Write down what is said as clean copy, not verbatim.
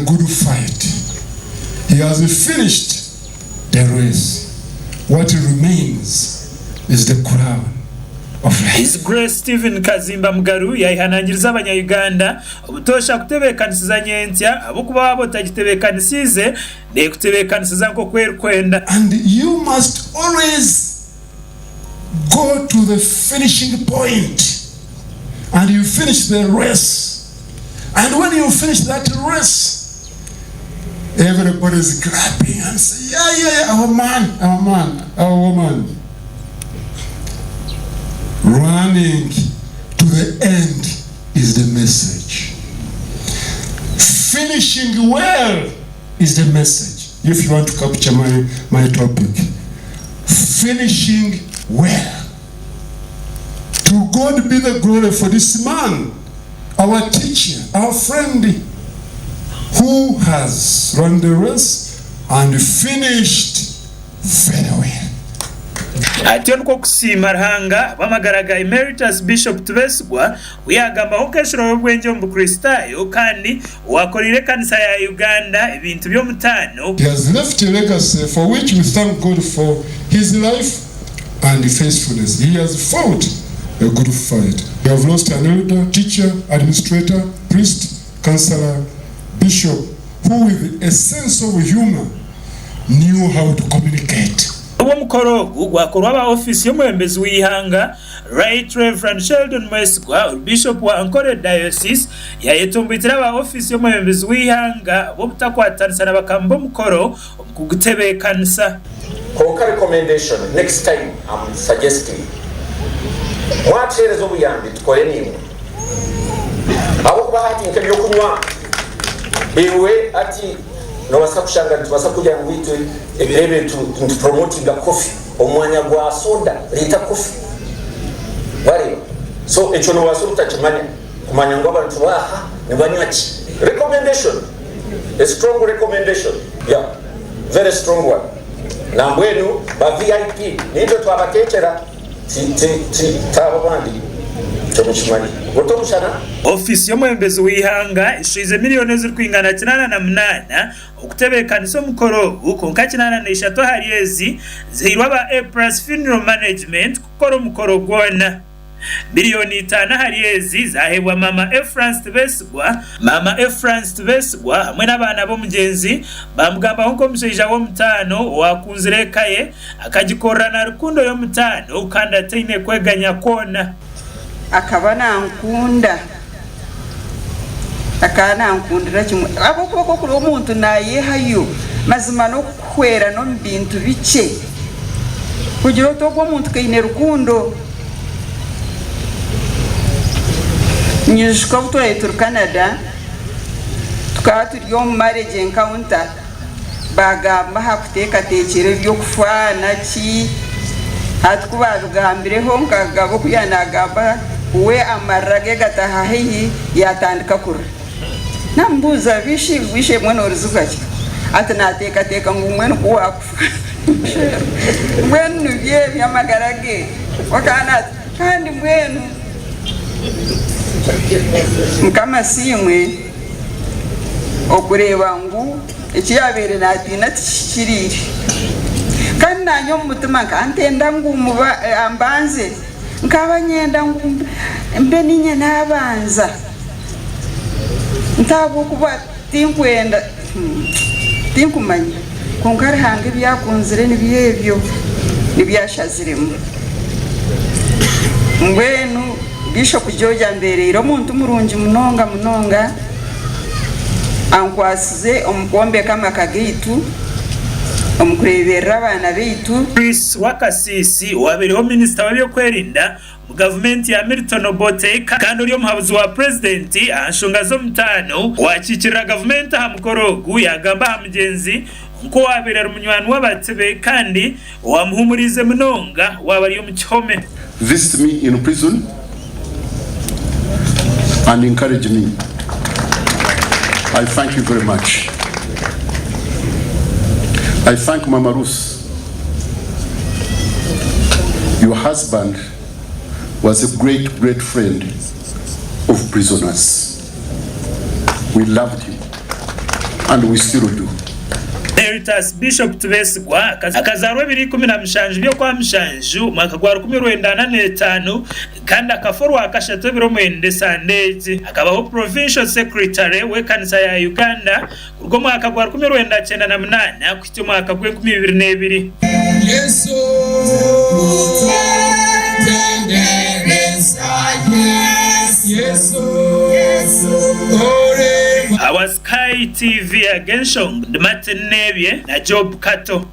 good fight. He has finished the race. What remains is the crown of life. His Grace Stephen Kazimba Mugalu yayehanangiriza abanya Uganda obutoosha kutebeekanisiza nyentsya ahabw'okuba waaba otagitebeekanisiize neekutebeekanisiza nk'oku erikwenda. And you must always go to the finishing point and you finish the race and when you finish that race everybody is clapping and say yeah yeah yeah our man our man our woman running to the end is the message finishing well is the message if you want to capture my, my topic finishing well to God be the glory for this man our teacher our friend who has run the race and finished very well. Atyo nikwo kusiima Ruhanga ahabw'amagara ga Emeritus Bishop Tubesigwa, ou yaagambaho nk'enshuro y'obwengye omu Bukristaayo kandi owaakoreire ekanisa ya Uganda ebintu by'omutaano. He has left a legacy for which we thank God for his life and faithfulness. He has fought a good fight. We have lost an elder, teacher, administrator, priest, councillor, bishop who with a sense of humour knew how to communicate. Obu omukoro ogu gwakorwa aba ofiisi y'omwebembezi w'eihanga, Right Rev Sheldon Mwesigwa ori Bishop wa Ankole Diocese yayetomboitire aba ofiisi y'omwebembezi w'eihanga ahabw'obutakwatanisa na bakama b'omukoro omu kugutebeekanisa. Kwonka recommendation next time am suggesting mwatuhereza obuyambi tukore naimwe ahabwokuba hati nkebyokunywa iwe hati nobasa kushanga nitubasa kugira ngu itwe ebiro ebi nitu promotinga coffee omu mwanya gwa soda reeta coffee wareeba so ekyo nobasa obutakimanya kumanya ngu abantu baaha nibanywa ki recommendation a strong recommendation yeah very strong one nambwenu ba vip nitwe twabatekyera ti ti ti taabo abandi ekyo mukimanye ota omushana. Ofiisi y'omwebembezi w'eihanga eshwize miriyoni ezirikwingana 88 okutebeekanisa omukoro ogu kwonka 83 ahari ezi zihairwe aba A Plus Funeral Management kukora omukoro gwona. Miriyoni itaano ahari ezi zaaheebwa Maama Efrance Tibesigwa, Maama Efrance Tibesigwa hamwe n'abaana b'omugyenzi baamugambaho nk'omushaija w'omutaano owaakunzire eka ye akagikorera na rukundo y'omutaano kandi ataine kweganya kwona. Akaba nankunda. Akaba nankundira kimwe ahabw'okuba ku orikureeba omuntu naayehayo mazima n'okukuhwera n'omu bintu bikye kugira oti ogu omuntu kaine rukundo. Nyijuka obu twaabaire turi Canada tukaba turi omu marriage encounter baagamba aha kuteekateekyera eby'okufa naki. Hati ku baabigambireho nkagaba oku yaanaagamba we amarira ge gataaha haihi yaatandika kurira. Naamubuuza bishi w'eishe-emwe noorizibwa ki? Ati naateekateeka ngu mbwenu ku waakufa. Mbwenu nibyo ebyo amagara ge. Kandi mbwenu Mukama asiimwe okureeba ngu eki yaabaire naatiina tikihikiriire. Kandi naanye omu mutima nkaba ntenda ngu ambanze, nkaba nyenda ngu mbe niinye naabanza, ntahabw'okuba tinkwenda, tinkumanya, kwonka Ruhanga ebi akunzire nibyo ebyo, nibyo ashaziremu. Mbwenu Bishop George ambeereire omuntu murungi munonga munonga, Ankwatsize omu kwombeka amaka gaitu, omu kureeberera abaana baitu. Chris Wakasiisi, owabaireho minisita w'ebyokwerinda omu gavumenti ya Milton Obote kandi ori omuhabuzi wa purezidenti aha nshonga z'omutaano owakiikirira gavumenti aha mukoro ogu yaagamba aha mugyenzi nk'owabaire ari munywani w'abatsi be kandi owamuhumuriize munonga waaba ari omu kihome. Visit me in prison and encourage me. I thank you very much. I thank Mama Ruth. Your husband was a great, great friend of prisoners. We loved him. And we still do. Emeritus Bishop Tubesigwa akazaarwa ebiro 17 by'Okwamushanju omwaka gwa 1945 kandi akafa orwakashatu ebiro mwenda esande egi. Akabaho Provincial Secretary w'ekanisa ya Uganda kuruga omwaka gwa 1998 kuhitsya omwaka gw'enkumiibiri n'ebiri. Yesu tendereza Yesu Awa Sky TV Agenshong ndi Martin Nebye na Job Kato.